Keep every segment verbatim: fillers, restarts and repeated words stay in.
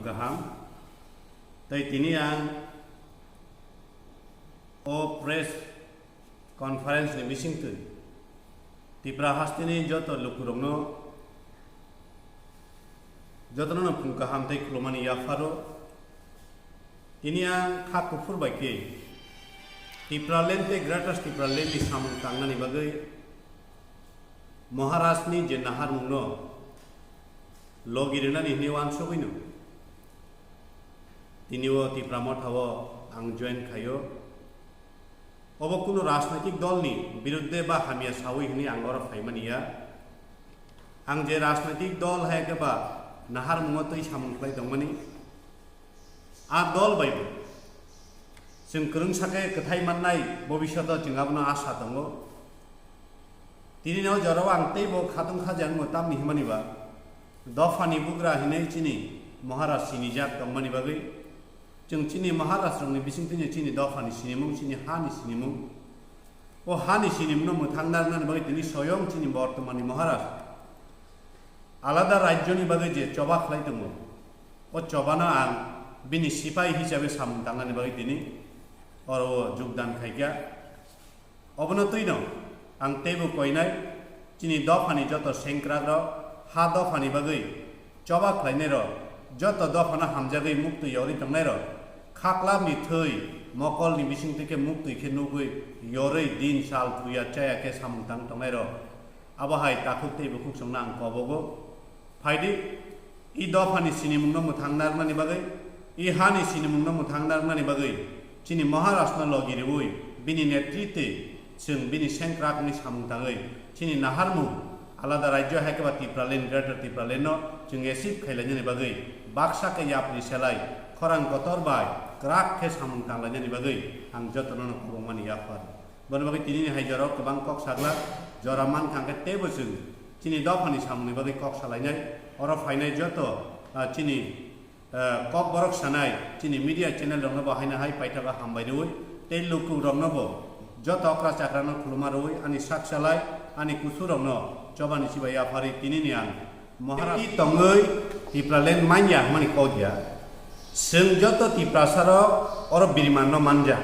Kaham. Tei tini ang o press conference ni bisingtwi Tipra hasteni joto lukurokno jotono no phung kaham tei khulumani yapharo. Tini ang kha kuphur bai khe Tipraland tei Greater Tipraland ni samung tangnani bagwi Maharaj ni je naharmung no logi rwnani hwnwi uansugwi no tini o Tipra Motha o ang join khaio. Obo kunu rajnaitik dol ni birudde ba hamya sawi hwnwi ang oro phaimani ya. Ang je rajnaitik dol hai khe ba naharmungo twi samung khlai tongmani, a dol bai bo chwng kwrwngsa khe kwthai mannai bobishoto chwng abono asa tongo. Tini no jorao ang teibo khatung khaja wngmo tamni hwnmani ba dophani bugra hinwi chini Maharaj sinijak tongmani bagwi. Chwng chini Maharajrokni bisingtwino chini dophani sinimung, chini hani sinimung. O hani sinimungno mwthang narwknani bagwi tini soyong chini bortomani Maharaj alada rajyoni bagwi je choba khlai tongo, o chobano ang bini sipai hisabe samung tangnani bagwi tini oro o jogdan khaikha. Obono twino ang teibo koinai, chini dophani joto sengkrakrok, ha dophani bagwi choba khlainairok, joto dophano hamjagwi muktwi yorwi tongnairok, khaklapni thwi mokolni bisingtwi khe muktwi khe nugwi yorwi din sal thuya chaya khe samung tang tongnairok, abo hai takhuk tei bukhuk chwngno ang kobogo. Phaidi, i dophani sinimungno mwthang narwknani bagwi, i hani sinimungno mwthang narwknani bagwi, chini Maharajno logi rwui, bini netritwi chwng bini sengkrak wngwi samung tangwi, chini naharmung alada rajyo hai khe ba Tipraland, Greater Tipralandno chwng achieve khailainani bagwi, baksa khe yapri selai, khorang kotor bai kwrak khe samung tanglainani bagwi ang jotono no khulumani yaphar. Boni bagwi tinini hai jorao kwbang kok saglak, jora mankha hwnkhe teibo chwng chini dophani samungni bagwi kok salainai. Oro phainai joto, ah, chini, ah, kok borok sanai, chini media channel rokno bo haino hai paithago hambai rwui, tei lukurokno bo joto okra chakrano khuluma rwui ani sak salai, ani kusurokno chobani chibai yapharwi tinini ang Maharaj tongwi Tipraland manya hwnmani kok ya. Chwng joto Tiprasarok oro birimanno manja.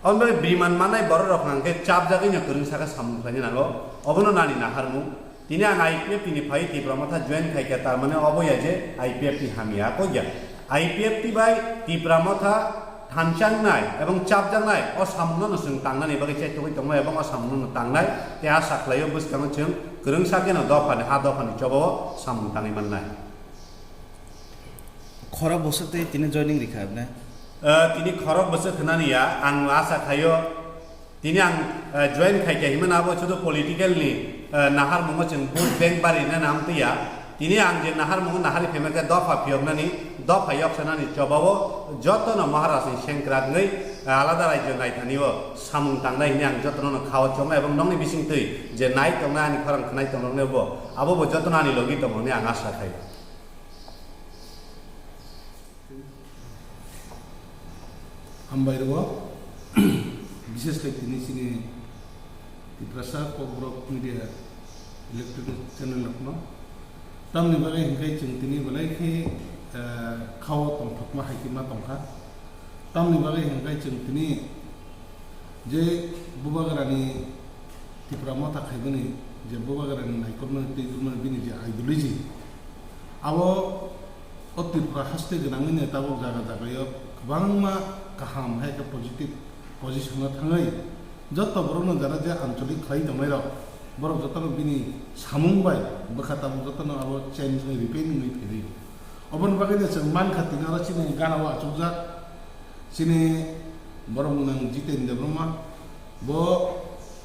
Aboni bagwi biriman mannai bororok hwnkhe chapjagwino kwrwngsa khe samung khlaina nango. Obono nani naharmung. Tini ang I P F T ni phai Tipra Motha join khaikha, tar mane obo ya je I P F T hamya kok ya. I P F T bai Tipra Motha thanchaknai ebong chapjaknai o samungno no chwng tangnani bagwi chaithogwi tongnai ebong o samungno no tangnai tei asa khlaio bwskango chwng kwrwngsa kheno dophani ha dophani chobao samung tangwi mannai. Khorok bwswk tei tini joining rikha abne? Eh, tini khorok bwswk hwnani ya, ang asa khaio. Tini ang, eh, join khaikha himani abo sudu political ni, eh, naharmungo chwng vote bank bari na nam twiya. Tini ang je naharmungo nahari phaima khe dopha phiyoknani, dopha yoksanani chobao jotono Maharaj ni sengkrak wngwi, eh, alada rajyo naithanio samung tangnai hwnwi ang jotono no khao chongo ebong nokni bisingtwi je nai tongnai ani khorang khwnai tongnai bo abo bo jotono ani logi tongo hwnwi ang asa khai. Hambai rwo, bishes khe tini chini Tiprasa Kokborok Media Electronic Channel rokno. Tamni bagwi hwnkhe chwng tini belai khe, eh, khao tongthokma hai khe ma tongkha. Tamni bagwi hwnkhe chwng tini je Bubagrani Tipra Motha khaibani je Bubagrani naikolmani tei jurmani bini je ideology, abo o Tripura haste gwnangwini tabuk jaga jagayo kwbangma kaham hai khe positive position o thangwi joto borokno jara je ancholik khlai tongnairok, borok jotono bini samung bai bwkha tabuk jotono abo change wngwi repaint wngwi phaidi. Oboni bagwino chwng mankha tini oro chini gana o achukjak chini borok mwnang Jiten Debbarma, bo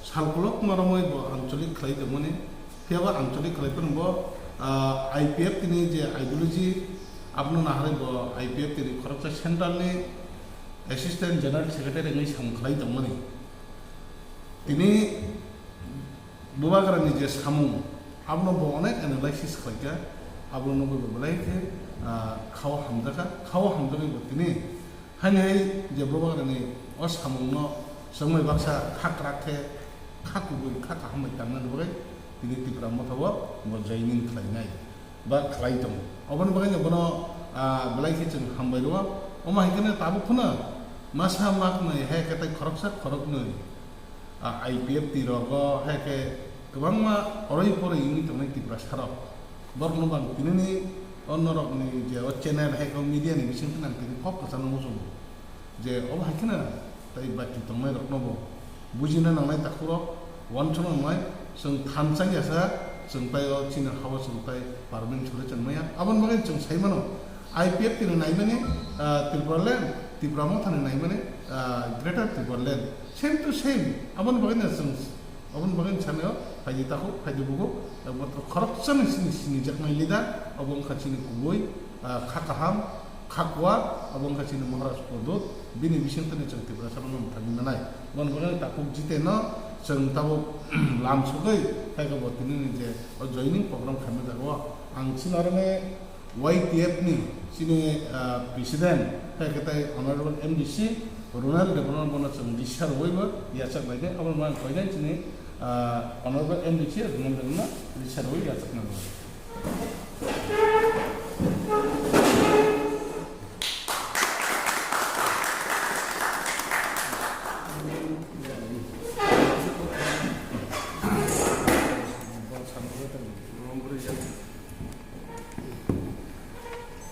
sal kolokma romwi bo ancholik khlai tongmani, phiya bo ancholik khlai phano bo, ah, I P F T ni je ideology abono naharwi bo I P F T ni khoroksa central ni assistant general secretary wngwi samung khlai tongmani. Tini Bubagrani je samung, abono bo onek analysis khlaikha, abono nugwi bo belai khe, ah, khao hamjakha, khao hamjagwi bo tini haini hai je Bubagrani o samungno chwngmai baksa kha kwrak khe, kha kubui, kha kaham bai tangnani bagwi tini Tipra Motha o bo joining khlainai ba khlai tongo. Oboni bagwino bono, Ah, belai khe chwng hambai rwo. Omo hai kheno tabuk phano masa maknwi hai khe tei khoroksa khoroknwi, ah, I P F T rogo hai khe kwbangma oroi poroi wngwi tongnai Tiprasa rok. Borokno bang tinini o norokni je o channel hai khe o media ni bisingtwi nang tini kok kwchangno muchungo. Je obo hai kheno tei bati tongnai rokno bo bujina nangnai takhuk rok, uansukna nangnai, chwng thansa ya sa, chwng tai o chini ha-o chwng tai permanent solution maya. Aboni bagwi chwng sai mano, I P F T ni naimani, ah, Tipraland, Tipra Motha ni naimani, ah, Greater Tipraland, same to same. Aboni bagwi no chwng, aboni bagwi no sanai o, phaidi takhuk, phaidi bukhuk, ekmatro khoroksa ni sini, sinijaknai leader, obo wngkha chini kubui, ah, kha kaham, kha kuar, abo wngkha chini Maharaj Pradyot, bini bisingtwi chwng Tiprasa rokno mwthangwi nanai. Boni bagwi takhuk Jiten no chwng tabuk lam sugwi, hai khe bo tini ni je o joining program khaima jaga o ang chini aro ni Y T F ni chini, ah, president, hai khe tai honorable M D C Ronald Debbarma bono chwng risa rwui bo yachak bai de, abo mang koinai chini, ah, honorable M D C Ronald Debbarma risa rwui yachak nango.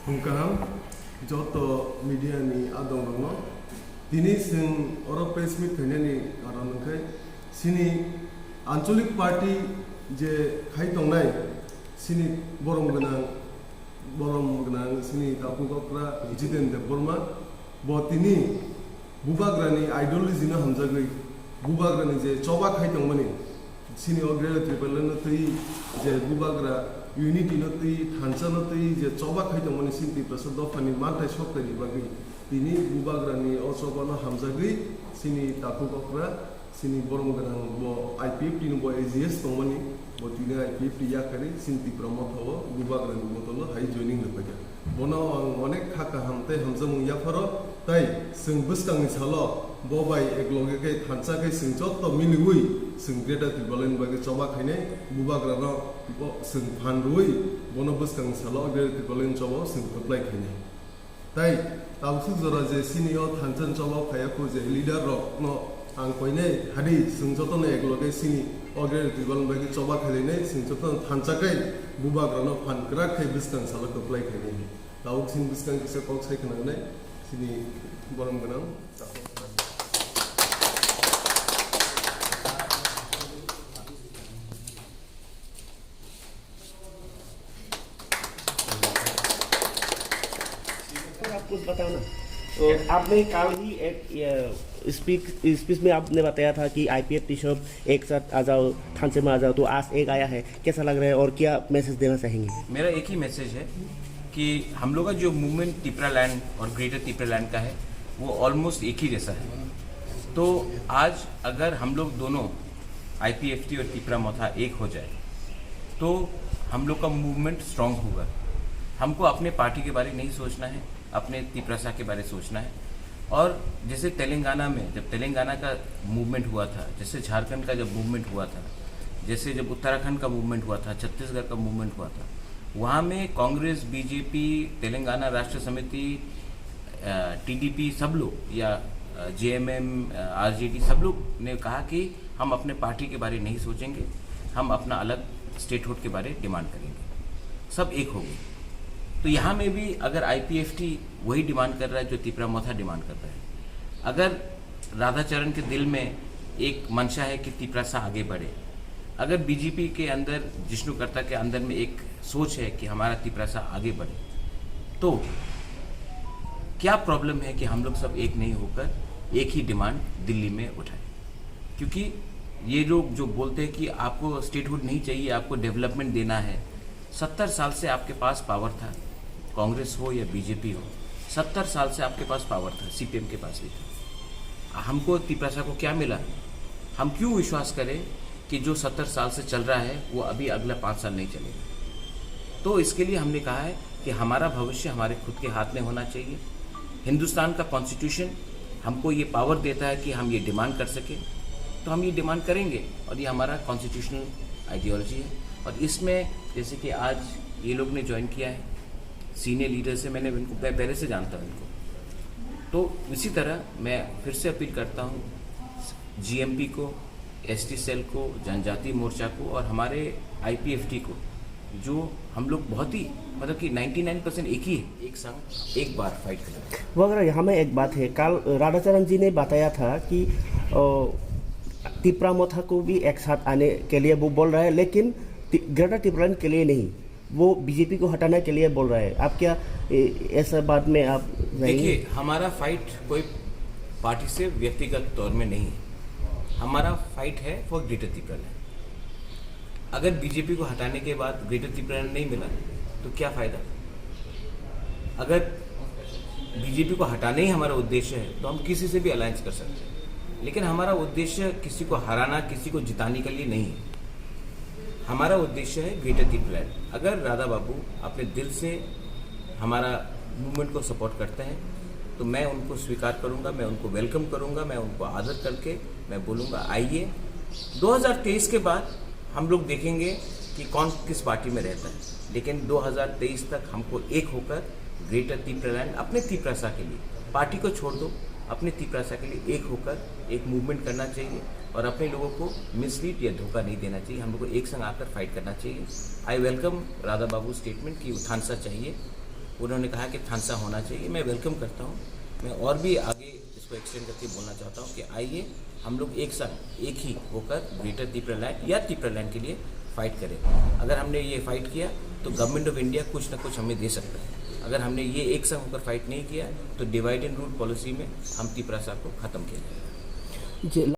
Phung kaham, joto media ni adong rokno. Tini chwng oro press meet khainani karon hwnkhe chini anchalik party je khai tongnai, chini borom gwnang, borom gwnang chini takhuk okra Jiten Debbarma, bo tini Bubagrani ideology no hamjagwi, Bubagrani je choba khai tongmani, chini o Greater Tipraland no twi je Bubagra unity no twi, thansa no twi je choba khai tongmani chini Tiprasa dophani manthai sokthai ni bagwi tini Bubagrani o choba no hamjagwi chini takhuk okra, chini borom gwnang bo I P F T ni bo A G S tongmani, bo tini I P F T yakarwi chini Tipra Motha o Bubagrani botolo hai joining rwphaikha. Bono ang onek kha kaham tei hamjakmung yapharo, tei chwng bwskangni salo bo bai ekloge khe thansa khe chwng joto miliwi chwng Greater Tipraland bagwi choba khainai, Bubagrano bo chwng phan rwui bono bwskangni salo Greater Tipraland choba o chwng kwplai khainai. Tei tabuk jora je chini o thansa ni choba o phaiya khu je leader rokno ang koinai hadi chwng jotono ekloge chini o Greater Tipraland bagwi choba khailainai, chwng jotono thansa khe Bubagrano phan kwrak khe bwskang salo kwplai khainai. Tabuk chini bwskang kisa kok sai khwnanai chini borom gwnang. आप कुछ बताओ ना। तो आपने कल ही एक, ये, speak, speech में आपने बताया था कि आईपीएफटी सब एक साथ आ जाओ, थानसे में आ जाओ, तो आज एक आया है, कैसा लग रहा है और क्या मैसेज देना चाहेंगे? मेरा एक ही मैसेज है कि हम लोग का जो मूवमेंट टिपरा लैंड और ग्रेटर टिपरा लैंड का है, वो ऑलमोस्ट एक ही जैसा है। तो आज अगर हम लोग दोनों, आईपीएफटी और तिपरा मोथा, एक हो जाए, तो हम लोग का मूवमेंट स्ट्रांग होगा। हमको अपने पार्टी के बारे नहीं सोचना है, अपने तिपरासा के बारे सोचना है। और जैसे तेलंगाना में, जब तेलंगाना का मूवमेंट हुआ था, जैसे झारखंड का जब मूवमेंट हुआ था, जैसे जब उत्तराखंड का मूवमेंट हुआ था, छत्तीसगढ़ का मूवमेंट हुआ था, वहाँ में कांग्रेस, बीजेपी, तेलंगाना राष्ट्र समिति, अ, टीडीपी, सब लोग, या, अ, जेएमएम, अ, आरजेडी, सब लोग ने कहा कि हम अपने पार्टी के बारे नहीं सोचेंगे, हम अपना अलग स्टेटहुड के बारे डिमांड करेंगे। सब एक हो गए। तो यहाँ में भी अगर आईपीएफटी वही डिमांड कर रहा है जो तिपरा मोथा डिमांड कर रहा है, अगर राधाचरण के दिल में एक मंशा है कि तिपरासा आगे बढ़े, अगर बीजेपी के अंदर, जिष्णु करता के अंदर में एक सोच है कि हमारा तिपरासा आगे बढ़े, तो क्या प्रॉब्लम है कि हम लोग सब एक नहीं होकर एक ही डिमांड दिल्ली में उठाएं? क्योंकि ये लोग जो बोलते हैं कि आपको स्टेटहुड नहीं चाहिए, आपको डेवलपमेंट देना है, सत्तर साल से आपके पास पावर था, कांग्रेस हो या बीजेपी हो, सत्तर साल से आपके पास पावर था, सीपीएम के पास भी था। हमको, तिपरासा को क्या मिला? हम क्यों विश्वास करें कि जो सत्तर साल से चल रहा है, वो अभी अगला पाँच साल नहीं चलेगा? तो इसके लिए हमने कहा है कि हमारा भविष्य हमारे खुद के हाथ में होना चाहिए। हिंदुस्तान का कॉन्स्टिट्यूशन हमको ये पावर देता है कि हम ये डिमांड कर सकें, तो हम ये डिमांड करेंगे, और ये हमारा कॉन्स्टिट्यूशनल आइडियोलॉजी है। और इसमें, जैसे कि आज ये लोग ने ज्वाइन किया है, सीनियर लीडर्स है, मैंने इनको पह- पहले से जानता हूँ इनको। तो इसी तरह मैं फिर से अपील करता हूँ जीएमपी को, एसटी सेल को, जनजाति मोर्चा को और हमारे आईपीएफटी को, जो हम लोग बहुत ही, मतलब कि नाइंटी नाइन परसेंट एक ही है, एक संग एक बार फाइट करेंगे। वगैरह यहाँ में एक बात है, काल राधाचरण जी ने बताया था कि, ओ, तिपरा मोथा को भी एक साथ आने के लिए वो बोल रहा है, लेकिन ति- ग्रेटर तिपरालैंड के लिए नहीं, वो बीजेपी को हटाने के लिए बोल रहा है। आप क्या, ए, ऐसा बात में आप रहेंगे? देखिए, हमारा फाइट कोई पार्टी से व्यक्तिगत तौर में नहीं है। हमारा फाइट है फॉर ग्रेटर तिपरालैंड। अगर बीजेपी को हटाने के बाद ग्रेटर तिपरालैंड नहीं मिला, तो क्या फायदा? अगर बीजेपी को हटाना ही हमारा उद्देश्य है, तो हम किसी से भी अलायंस कर सकते हैं, लेकिन हमारा उद्देश्य किसी को हराना, किसी को जिताने के लिए नहीं है। हमारा उद्देश्य है ग्रेटर तिपरालैंड। अगर राधा बाबू अपने दिल से हमारा मूवमेंट को सपोर्ट करते हैं, तो मैं उनको स्वीकार करूंगा, मैं उनको वेलकम करूंगा, मैं उनको आदर करके मैं बोलूंगा, आइए। दो हज़ार तेईस के बाद हम लोग देखेंगे कि कौन किस पार्टी में रहता है, लेकिन दो हज़ार तेईस तक हमको एक होकर ग्रेटर तिपरालैंड, अपने तिपरासा के लिए, पार्टी को छोड़ दो, अपने तिपरासा के लिए एक होकर एक मूवमेंट करना चाहिए और अपने लोगों को मिसलीड या धोखा नहीं देना चाहिए। हम लोग को एक संग आकर फाइट करना चाहिए। आई वेलकम राधा बाबू स्टेटमेंट कि वो थानसा चाहिए, उन्होंने कहा कि थानसा होना चाहिए। मैं वेलकम करता हूँ। मैं और भी आगे इसको एक्सटेंड करके बोलना चाहता हूँ कि आइए, हम लोग एक साथ, एक ही होकर ग्रेटर तिपरालैंड या तिपरालैंड के लिए फाइट करें। अगर हमने ये फाइट किया, तो गवर्नमेंट ऑफ इंडिया कुछ ना कुछ हमें दे सकता है। अगर हमने ये एक संग होकर फाइट नहीं किया, तो डिवाइड एंड रूल पॉलिसी में हम तिपरासा को खत्म किया जाएगा। जी।